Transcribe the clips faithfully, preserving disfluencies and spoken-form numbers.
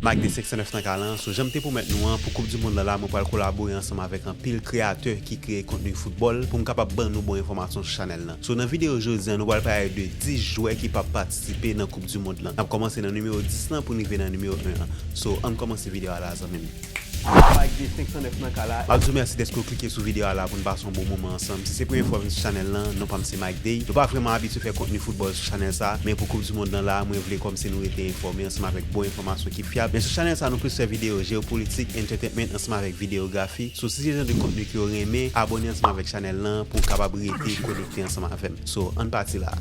Mike de senk san nèf nan kay la, so jan m te pwomèt nou an, pou koup di mond lan la, mwen pral kolabore ansanm avèk anpil kreyatè ki kreye kontni foutbòl pou m kapab ban nou bon enfòmasyon sou chanèl lan. So nan videyo jodi an, nou pral pale de dis jwè ki p ap patisipe nan koup di mond lan. N ap kòmanse nan nimewo dis lan pou n rive nan nimewo en an. So ann kòmanse videyo a la, zanmi m. Mike de senk san nèf nan kay la. M ap di w mèsi dèske w klike sou videyo a la pou n pase yon bon moman ansanm. Si se premye fwa w vin sou chanèl lan, non pa m se Mike Day. Nou pa vrèman abitye fè kontni foutbòl sou chanèl sa, men pou koup di mond lan la, mwen vle kòmsi nou rete enfòme ansanm avèk bon enfòmasyon ki fyab. Men sou chanèl sa, nou plis fè videyo jeyopolitik, entertainment ansanm avèk videyografi. So si se jan de kontni ke w renmen, abòne ansanm avèk chanèl lan pou w kapab rete konekte ansanm avè m. So ann pati la.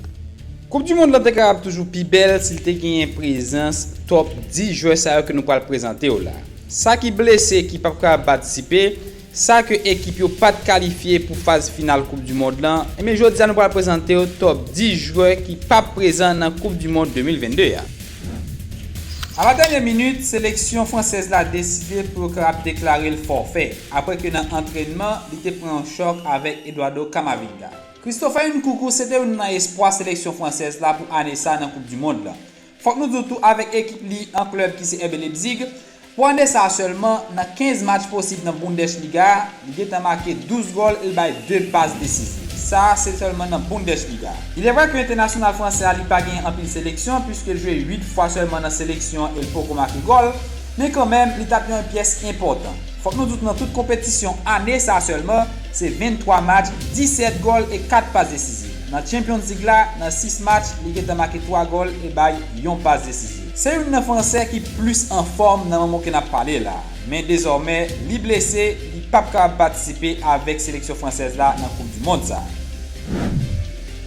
Koup di mond lan te kapab toujou pi bèl si l te genyen prezans top dis jwè sa yo ke nou pral prezante w la. Sa ki blese, ki p ap kapab patisipe, sa ke ekip yo pa t kalifye pou faz final koup di mond lan, ebyen jodi a nou pral prezante w top dis jwè ki p ap prezan nan koup di mond de mil vennde a. A la dènyè minit, seleksyon fransèz la deside pou yo kapab deklare l fòfè, apre ke nan antrènman, li te pran yon chòk avèk Eduardo Camavinga. Christopher Nkunku se te youn nan espwa seleksyon fransèz la pou ane sa nan koup di mond lan. Fòk nou di w tou, avèk ekip li an klèb ki se R B Leipzig, pou ane sa a sèlman, nan kenz match posib nan Bundesliga a, li gentan make douz gòl e l bay de pas desiziv. Sa a se sèlman nan Bundesliga. Il est vrai ke entènasyonal fransè a li pa genyen anpil seleksyon, piske l jwe uit fwa sèlman nan seleksyon an e l poko make gòl, men kanmenm, li t ap yon pyès enpòtan. Fòk nou di w nan tout konpetisyon ane sa a sèlman, se venntwa match, disèt gòl e kat pas desiziv. Nan Champions League la, nan sis match, li gentan make twa gòl e bay yon pas desiziv. Se youn nan fransè ki plis anfòm nan moman ke n ap pale la. Men dezòmè, li blese, li p ap kapab patisipe avèk seleksyon fransèz la nan koup di mond sa.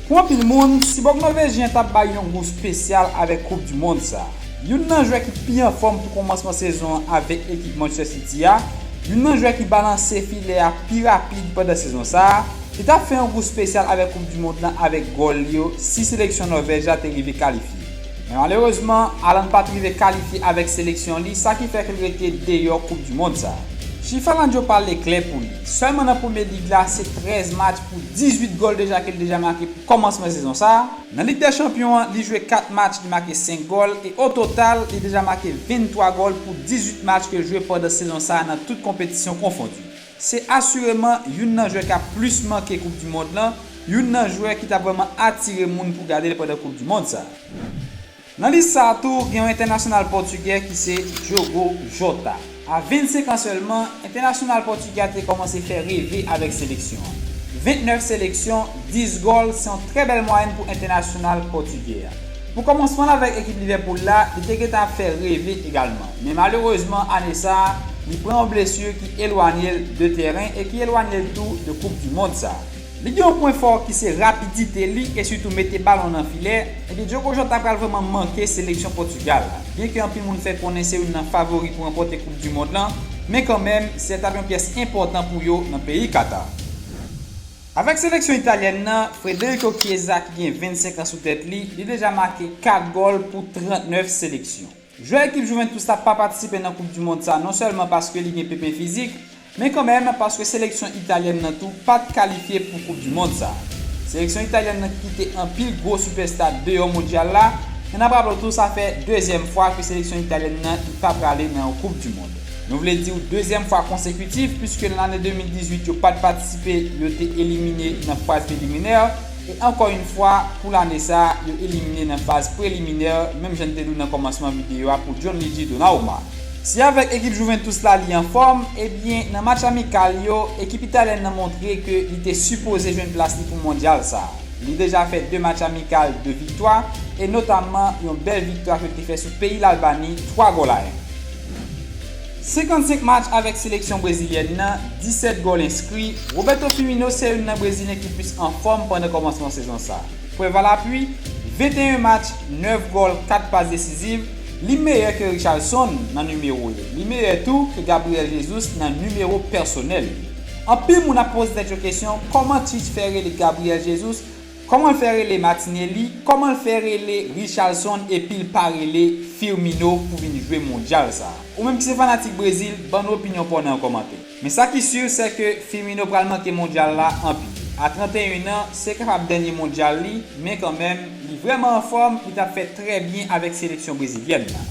Pou anpil moun, sibòg nòvejyen an t ap bay yon gou espesyal avèk koup di mond sa. Youn nan jwè ki pi anfòm pou kòmansman sezon an avèk ekip Manchester City a, youn nan jwè ki balanse filè a pi rapid pandan sezon sa a, li t ap fè yon gou espesyal avèk koup di mond lan avèk gòl li yo si seleksyon Nòvèj la te rive kalifye. Men malerezman, Haaland pa t rive kalifye avèk seleksyon li, sa ki fè ke l rete deyò koup di mond sa. Chif Haaland yo pale klè pou li. Sèlman nan Premye Lig la, se trèz match pou dizuit gòl deja ke l deja make pou kòmansman sezon sa. Nan Lig dè Chanpyon an, li jwe kat match, li make senk gòl, e o total, li deja make venntwa gòl pou dizuit match ke l jwe pandan sezon sa a nan tout konpetisyon konfondi. Se asireman youn nan jwè k ap plis manke koup di mond lan, youn nan jwè ki t ap vrèman atire moun pou gade l pandan koup di mond sa. Nan lis sa a tou, gen yon entènasyonal pòtigè ki se Diogo Jota. A vennsenk an sèlman, entènasyonal pòtigè a te kòmanse fè reve avèk seleksyon an. Vennèf seleksyon, dis gòl, se yon trè bèl mwayèn pou entènasyonal pòtigè a. Pou kòmansman l avèk ekip Liverpool la, li te gentan ap fè reve egalman. Men malerezman, ane sa a, li pran yon blesi ki elwanye l de tèren e ki elwanye l tou de koup di mond sa. Li gen yon pwen fò ki se rapidite li e sitou mete balon nan filè, ebyen Diogo Jota pral vrèman manke seleksyon Pòtigal la. Byenke anpil moun fè konnen se youn nan favori pou ranpòte koup di mond lan, men kanmenm, se t ap yon pyès enpòtan pou yo nan peyi Katar. Avèk seleksyon italyèn nan, Federico Chiesa ki gen vennsenk an sou tèt li, li deja make kat gòl pou trannèf seleksyon. Jwè ekip Juventus la pa patisipe nan koup di mond sa non sèlman paske li gen pepen fizik, men kanmenm paske seleksyon italyèn nan tou pa t kalifye pou koup di mond sa. Seleksyon italyèn nan ki kite anpil gwo sipèsta deyò mondyal la, e n ap raple w tou sa fè dezyèm fwa ke seleksyon italyèn nan li pa prale nan yon koup di mond. Nou vle di w dezyèm fwa konsekitif, piske nan lane de mil dizuit yo pa t patisipe, yo te elimine nan faz preliminè, e ankò yon fwa, pou lane sa a, yo elimine nan faz preliminè, menm jan n te di w nan kòmansman videyo a pou Gianluigi Donnarumma. Si avèk ekip Juventus la li anfòm, ebyen, nan match amikal yo, ekip italyèn nan montre ke li te sipoze jwenn plas li pou mondyal sa a. Li deja fè de match amikal, de viktwa, e notamman yon bèl viktwa ke l te fè sou peyi Lalbani, twa gòl a en. Senkannsenk match avèk seleksyon brezilyèn nan, disèt gòl enskri, Roberto Firmino se youn nan Brezilyen ki plis anfòm pandan kòmansman sezon sa. Prèv alapui, venteyen match, nèf gòl, kat pas desiziv, li meyè ke Richarlison nan nimewo yo. Li meyè tou ke Gabriel Jesus nan nimewo pèsonèl li. Anpil moun ap poze tèt yo kesyon, kòman Tite fè rele Gabriel Jesus, kòman l fè rele Martinelli, kòman l fè rele Richarlison epi l pa rele Firmino pou vin jwe mondyal sa a? Ou menm ki se fanatik Brezil, ban nou opinyon pa w nan yon kòmantè. Men sa ki si, se ke Firmino pral manke mondyal la anpil. A trannteyen an, se kapab dènye mondyal li, men kanmenm, li vrèman anfòm, li t ap fè trè byen avèk seleksyon brezilyèn nan.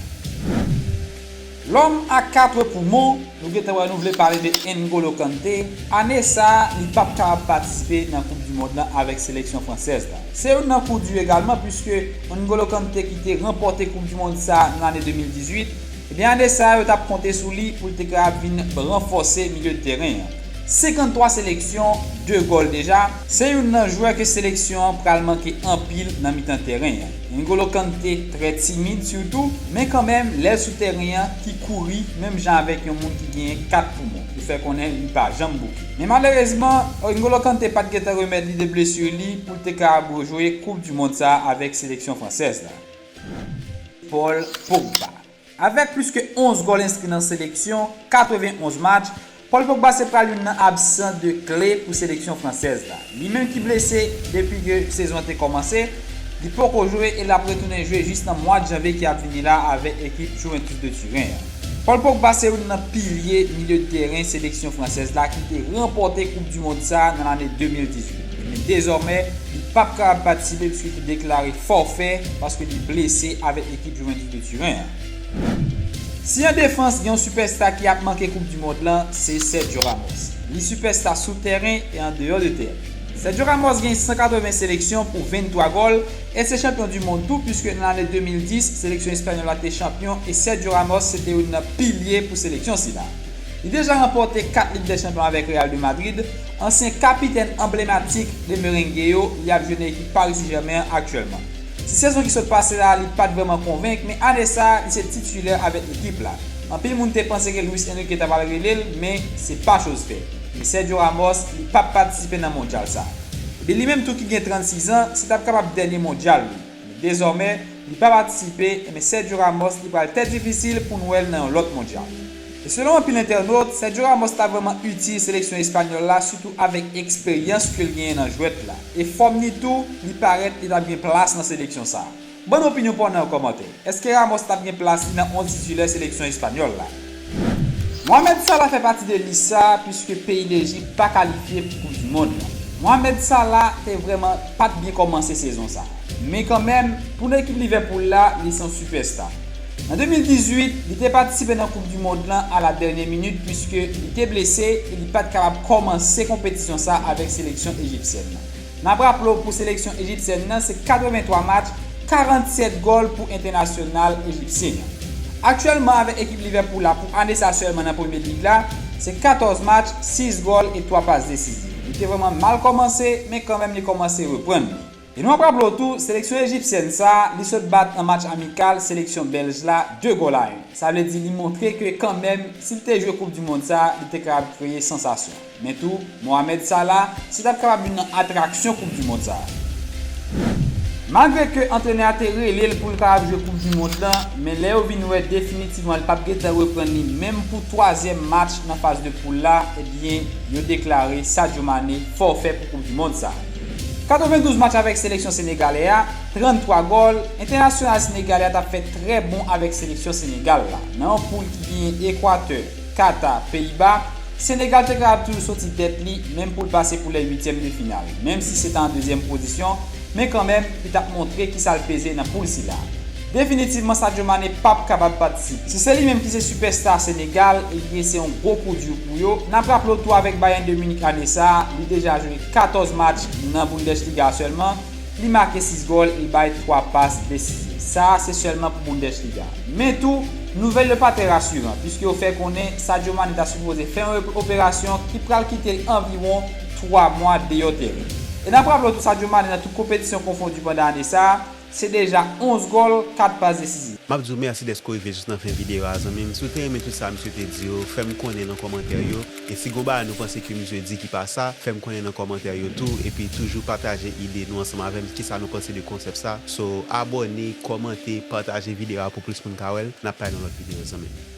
Lòm a kat poumon, nou gentan wè nou vle pale de N'Golo Kanté. Ane sa a, li p ap kapab patisipe nan Koup di Mond lan avèk seleksyon fransèz la. Se youn nan kou di egalman, piske N'Golo Kanté ki te ranpòte Koup di Mond sa a nan lane de mil dizuit, ebyen, ane sa a, yo t ap konte sou li pou l te kapab vin ranfòse milye de teren an. Senkanntwa seleksyon, de gòl deja, se youn nan jwè ke seleksyon an pral manke anpil nan mitan teren an. N'Golo Kanté trè timid sitou, men kanmenm, lè l sou teren an, ki kouri menm jan avèk yon moun ki genyen kat poumon, pou fè konnen li pa janm bouke. Men malerezman, N'Golo Kanté pa t gentan remèt li de blesi li pou l te kapab rejwe Koup di Mond sa a avèk seleksyon fransèz la. Paul Pogba. Avèk plis ke onz gòl enskri nan seleksyon, katrevenonz match, Paul Pogba se pral youn nan absan de kle pou seleksyon fransèz la. Li menm ki blese depi ke sezon an te kòmanse, li poko jwe e l ap retounen jwe jis nan mwa janvye ki ap vini la avèk ekip Juventus de Turen an. Paul Pogba se youn nan pilye milye de teren seleksyon fransèz la ki te ranpòte Koup di Mond sa a nan lane de mil dizuit. Men dezòmè, li p ap kapab patisipe piske li te deklare fòfè paske li blese avèk ekip Juventus de Turen an. Si an defans gen yon sipèsta ki ap manke Koup di Mond lan, se Sergio Ramos. Li sipèsta sou teren e andeyò de teren. Sergio Ramos gen san katreven seleksyon pou venntwa gòl e se chanpyon di mond tou, piske nan lane de mil dis, seleksyon espanyòl la te chanpyon e Sergio Ramos se te youn nan pilye pou seleksyon sila. Li deja ranpòte kat Lig dè Chanpyon avèk Real de Madrid, ansyen kapitèn anblematik de Merengue yo, li ap jwe nan ekip Paris Saint-Germain an aktyèlman. Ti sezon ki sot pase la, li pa t vrèman konvenk, men ane sa a, li se titilè avèk ekip la. Anpil moun te panse ke Luis Enrique ta pral rele l, men se pa choz fèt. Men Sergio Ramos, li p ap patisipe nan mondyal sa a. Epi li menm tou ki gen trannsis an, se t ap kapab dènye mondyal li. Men dezòmè, li pa patisipe, men Sergio Ramos, li pral trè difisil pou n wè l nan yon lòt mondyal. E selon anpil entènot, Sergio Ramos ta vrèman itil seleksyon espanyòl la, sitou avèk eksperyans ke l genyen nan jwèt la. E fòm li tou, li parèt li t ap gen plas nan seleksyon sa a. Ban n opinyon pa w nan yon kòmantè. Èske Ramos t ap gen plas li nan onz titilè seleksyon espanyòl la? Mohamed Salah fè pati de lis sa a, piske peyi Lejip pa kalifye pou Koup di Mond lan. Mohamed Salah te vrèman pa t byen kòmanse sezon sa a. Men kanmenm, pou ekip Liverpool la, li se yon sipèsta. An de mil dizuit, li te patisipe nan Koup di Mond lan a la dènyè minit, piske li te blese e li pa t kapab kòmanse konpetisyon sa a avèk seleksyon ejipsyèn nan. N ap raple w, pou seleksyon ejipsyèn nan, se katrevenntwa match, karannsèt gòl pou entènasyonal ejipsyen an. Aktyèlman, avèk ekip Liverpool la, pou ane sa sèlman nan Premye Lig la, se katòz match, sis gòl e twa pas desiziv. Li te vrèman mal kòmanse, men kanmenm li kòmanse reprann li. E nou ap raple w tou, seleksyon ejipsyèn sa a, li sot bat nan match amikal seleksyon bèlj la, de gòl a en. Sa vle di li montre ke kanmenm, si l te jwe Koup di Mond sa a, li te kapab kreye sansasyon. Men tou, Mohamed Salah, se t ap kapab youn nan atraksyon Koup di Mond sa a. Malgre ke antrenè a te rele l pou l kapab jwe Koup di Mond lan, men lè yo vin wè definitivman li p ap gentan reprann li menm pou twazyèm match nan faz de poul la, ebyen, yo deklare Sadio Mane fòfè pou Koup di Mond sa a. Katrevendouz match avèk seleksyon senegalè a, tranntwa gòl, entènasyonal senegalè a t ap fè trè bon avèk seleksyon Senegal la. Nan yon poul ki genyen Ekwatè, Kata, Peyiba, Senegal te kapab toujou soti tèt li, menm pou l pase pou lè uityèm de final. Menm si se ta an dezyèm pozisyon, men kanmenm, li t ap montre kisa l peze nan poul sila. Definitivman, Sadio Mane p ap kapab patisipe. Si se li menm ki se sipèsta Senegal e ki se yon gwo kou di pou yo, n ap raple w tou avèk Bayern de Munich ane sa a, li deja jwe katòz match nan Bundesliga a sèlman, li make sis gòl e bay twa pas desiziv. Sa a se sèlman pou Bundesliga. Men tou, nouvèl yo pa trè rasiran, piske yo fè konnen Sadio Mane ta sipoze fè yon operasyon ki pral kite l anviwon twa mwa deyò teren. E n ap raple w tou, Sadio Mane nan tout konpetisyon konfondi pandan ane sa a, se deja onz gòl, kat pas desiziv. M ap di w mèsi dèske w rive jis nan fen videyo a, zanmi m. Si w te renmen tout sa misye te di yo, fè m konnen nan kòmantè yo. E si gon bagay nou panse ke misye di ki pa sa, fè m konnen nan kòmantè yo tou. Epi toujou pataje ide nou ansanm avè m, kisa nou panse de konsèp sa. So, abòne, kòmante, pataje videyo a pou plis moun ka wè l. N ap pale nan lòt videyo, zanmi m.